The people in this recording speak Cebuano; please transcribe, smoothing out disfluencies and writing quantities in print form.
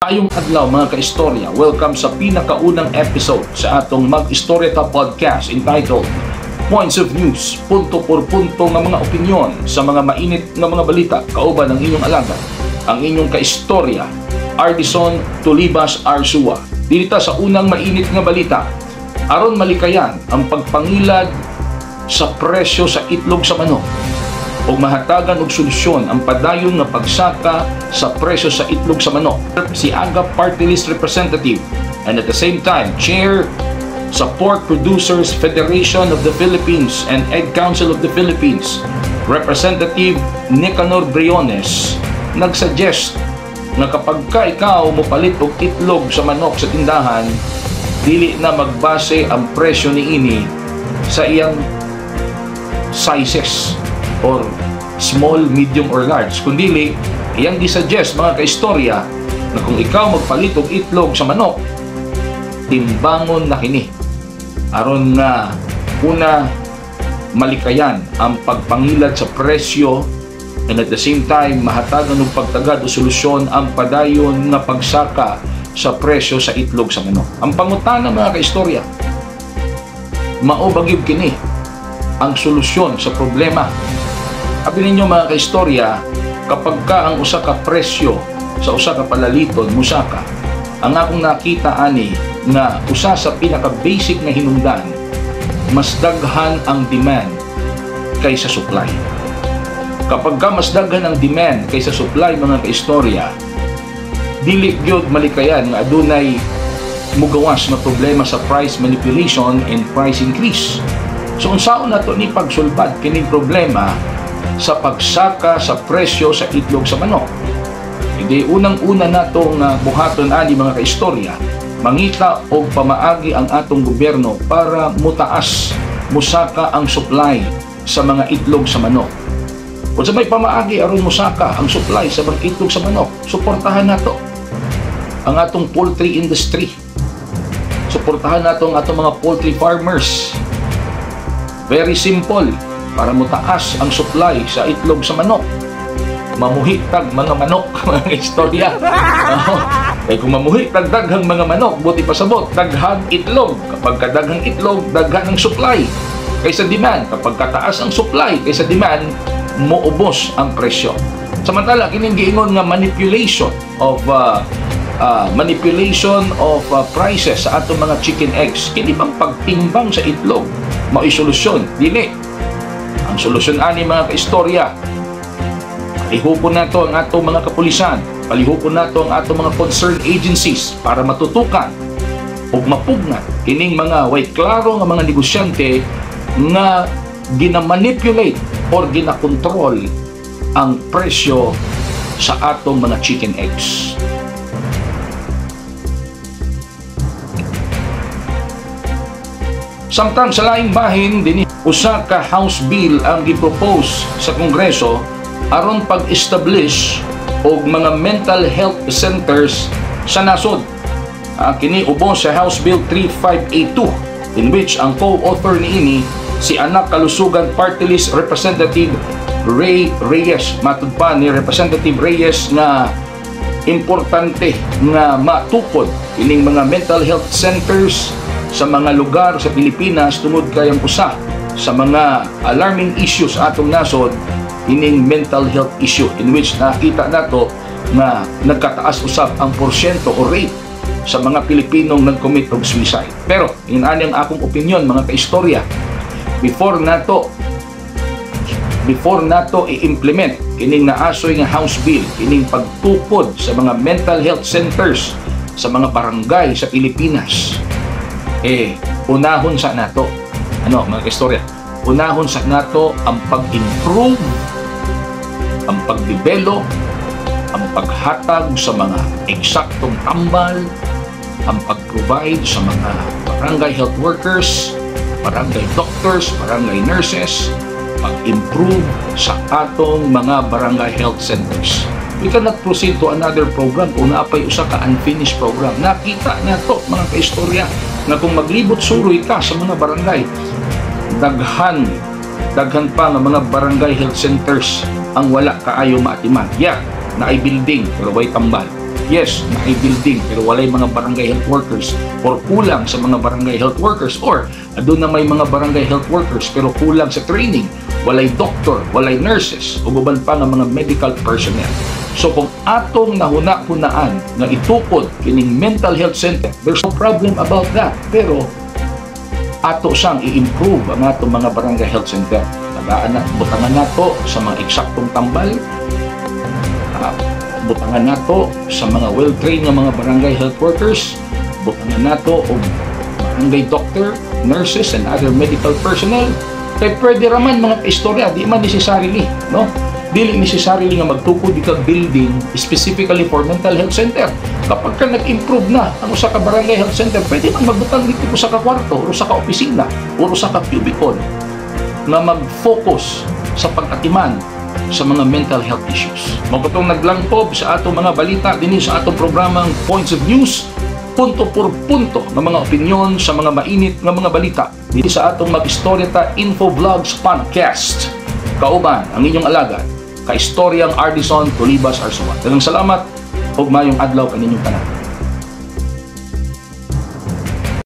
Maayong adlaw, mga kaistorya. Welcome sa pinakaunang episode sa atong Mag-Istorya Ta podcast entitled Points of News, punto por punto nga mga opinyon sa mga mainit nga mga balita, kauban ang inyong alagad, ang inyong kaistorya, Ardison Tulibas Arsua. Dinita sa unang mainit nga balita, aron malikayan ang pagpangilad sa presyo sa itlog sa manok o mahatagan og solusyon ang padayon nga pagsaka sa presyo sa itlog sa manok, si AGAP Party List Representative and at the same time Chair sa Pork Producers Federation of the Philippines and Egg Council of the Philippines, Representative Nicanor Briones, nagsuggest nga kapag ka ikaw mopalit og itlog sa manok sa tindahan, dili na magbase ang presyo niini sa iyang sizes or small, medium, or large. Kundili, iyang gisuggest, mga kaistorya, na kung ikaw magpalit og itlog sa manok, timbangon na kini. Aron nga una, malikayan ang pagpangilad sa presyo and at the same time mahatagan og pagtagad o solusyon ang padayon nga pagsaka sa presyo sa itlog sa manok. Ang pangutana, mga kaistorya, mao ba gyud kini ang solusyon sa problema? Abi ninyo, mga kaistorya, kapag ka ang usa ka presyo sa usa ka palaliton musaka, ang akong nakita ani nga usa sa pinaka basic na hinungdan, mas daghan ang demand kaysa supply. Kapag ka mas daghan ang demand kaysa supply, mga kaistorya, dili gyud malikayan nga adunay mugawas nga problema sa price manipulation and price increase. So unsaon nato ni pagsulbad kining problema sa pagsaka sa presyo sa itlog sa manok? Hindi unang-una nato nga buhaton ani, mga kaistorya, mangita og pamaagi ang atong gobyerno para mutaas, musaka ang supply sa mga itlog sa manok. Unsa may pamaagi aron musaka ang supply sa mga itlog sa manok? Suportahan nato ang atong poultry industry. Suportahan nato ang atong mga poultry farmers. Very simple, para mutaas ang supply sa itlog sa manok, mamuhi tag mga manok, mga istorya. Oo. Kay kung mamuhi tag daghang mga manok, buot ipasabot, daghang itlog. Kapag kadaghang itlog, daghan ang supply kaysa demand. Kapag kataas ang supply kaysa demand, muubos ang presyo. Samantala, kining giingon nga manipulation of prices sa atong mga chicken eggs, kini bang pagtimbang sa itlog mao'y solusyon? Dili. Ang solusyon ani, mga kaistorya, palihupon nato ang atong mga kapulisan, palihupon nato ang atong mga concerned agencies para matutukan ug mapugngan kining mga way klaro nga mga negosyante nga ginamanipulate or ginakontrol ang presyo sa atong mga chicken eggs. Samtang sa laing bahin, dinhi usa ka House Bill ang gipropose sa Kongreso aron pag-establish og mga mental health centers sa nasod. Kini ubos sa House Bill 3582, in which ang co-author niini si Anak Kalusugan Party List Representative Ray Reyes. Matud pa ni Representative Reyes nga importante nga matukod ining mga mental health centers sa mga lugar sa Pilipinas tungod kay ang usa sa mga alarming issues sa atong nasod ining mental health issue, in which nakita nato nga nagkataas usab ang porsyento o rate sa mga Pilipinong nag-commit og suicide. Pero inani ang akong opinion, mga kaistorya, before nato i-implement kining naasoy nga House Bill, kining pagtukod sa mga mental health centers sa mga barangay sa Pilipinas, eh unahon sa nato, ano, mga kaistorya, unahon sa nato ang pag-improve, ang pag-develop, ang paghatag sa mga eksaktong tambal, ang pag-provide sa mga barangay health workers, barangay doctors, barangay nurses, pag-improve sa atong mga barangay health centers. We cannot proceed to another program kung naapay usa ka unfinished program. Nakita nato, mga kaistorya, nga kung maglibot suroy ka sa mga barangay, daghan daghan pa nga mga barangay health centers ang wala kaayo maatiman. Yeah, naay building pero way tambal. Yes, naay building pero walay mga barangay health workers or kulang sa mga barangay health workers, or aduna may mga barangay health workers pero kulang sa training, walay doctor, walay nurses ug uban pa nga mga medical personnel. So kung atong nahuna-hunaan nga itukod kining mental health center, there's no problem about that. Pero ato siyang i-improve ang atong mga barangay health center. Tagaan na, butangan nato sa mga eksaktong tambal, butangan nato sa mga well-trained nga mga barangay health workers, butangan nato og barangay doctor, nurses, and other medical personnel. Kay pwede raman, mga kaistorya, di man necessarily, no? Dili necessarily nga magtukod kag building specifically for mental health center. Kapag ka nag-improve na ang usa ka barangay health center, pwede man magbutang dito usa ka kwarto, o usa ka opisina, o usa ka cubicle nga mag-focus sa pag-atiman sa mga mental health issues. Mao katong naglangkob sa atong mga balita dinhi sa atong programang Points of News, punto por punto ng mga opinyon sa mga mainit nga mga balita dito sa atong Mag-istorya Ta Info Vlogs Podcast. Kauban ang inyong alagad, kaistoryang Ardison Tolibas Arsuat. Daghang salamat ug maayong adlaw kaninyong tanan.